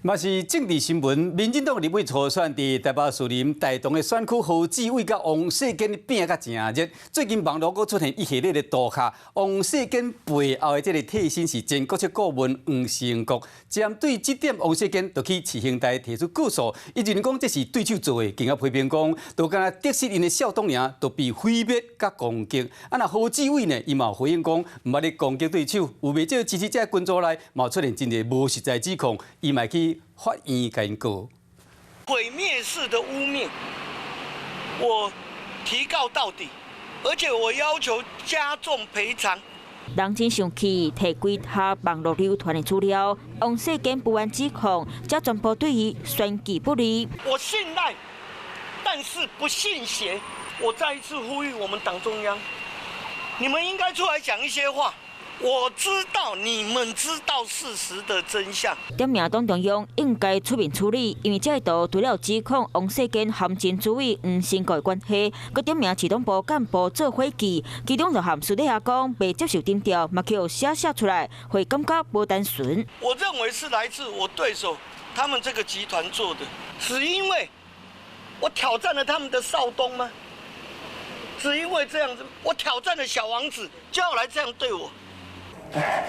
嘛是政治新聞，民進黨立委初選佇台北士林大同的選區，何志偉佮王世堅拚甲誠熱。最近網路閣出現一系列的圖卡，王世堅背後的這个替身是前國策顧問黃勝國。針對這點，王世堅就去市刑台提出告訴，伊認為講這是對手做的，更加批評講，就敢若得失𪜶的少東爾，就被毀滅佮攻擊。啊，若何志偉呢，伊嘛有回應講，毋捌咧攻擊對手，有袂少支持者群組內嘛出現真濟無實在指控，伊嘛去法院共𪜶告。毀滅式的污衊，我提告到底，而且我要求加重賠償。人真生氣，提幾下網路流傳的資料，王世堅不安指控，這全部對伊選舉不利。我信賴，但是不信邪。我再一次呼籲我們黨中央，你們應該出來講一些話。我知道你們知道事實的真相。點名黨中央應該出面處理，因為這個圖除了指控王世堅和前主委黃勝國的關係，閣點名市黨部幹部做伙計，其中就含私底下講袂接受頂調，嘛予寫寫出來，會感覺無單純。我認為是來自我對手他們這個集團做的，只因為我挑戰了他們的少東嗎？只因為這樣子，我挑戰了小王子，就要來這樣對我。唉，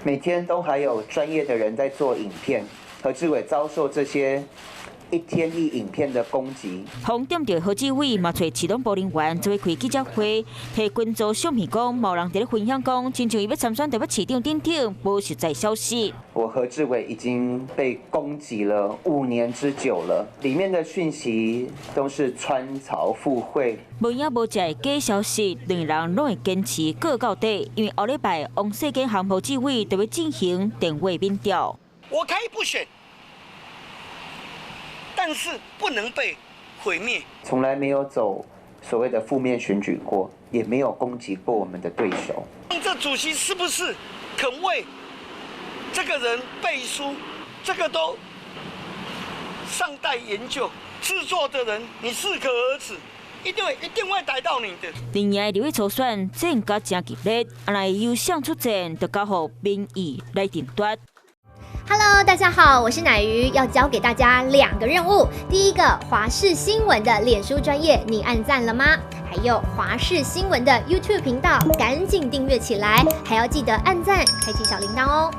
每天都還有專業的人在做影片，何志偉遭受這些一天一影片的攻擊。予點著何志偉嘛揣市黨部人員做伙開記者會，提群組相片講，某人佇咧分享講，親像伊欲參選台北市長等等，無實在消息。我何志偉已經被攻擊了5年之久了，裡面的訊息都是穿鑿附會。無影無跡的假消息，兩人攏會堅持告到底，因為後禮拜王世堅和何志偉就欲進行電話民調。我可以不選，但是不能被毀滅。從來沒有走所謂的負面選舉過，也沒有攻擊過我們的對手。這主席是不是肯為這個人背書？這個都尚待研究。製作的人，你適可而止，一定會一定會逮到你的。陣營立委初選戰甲誠激烈，啊若由誰出戰，就交予民意來定奪。 Hello，大家好，我是乃瑜，要交給大家兩個任務。第一個，華視新聞的臉書專頁，你按讚了嗎？還有華視新聞的 YouTube 頻道，趕緊訂閱起來，還要記得按讚，開啟小鈴鐺哦。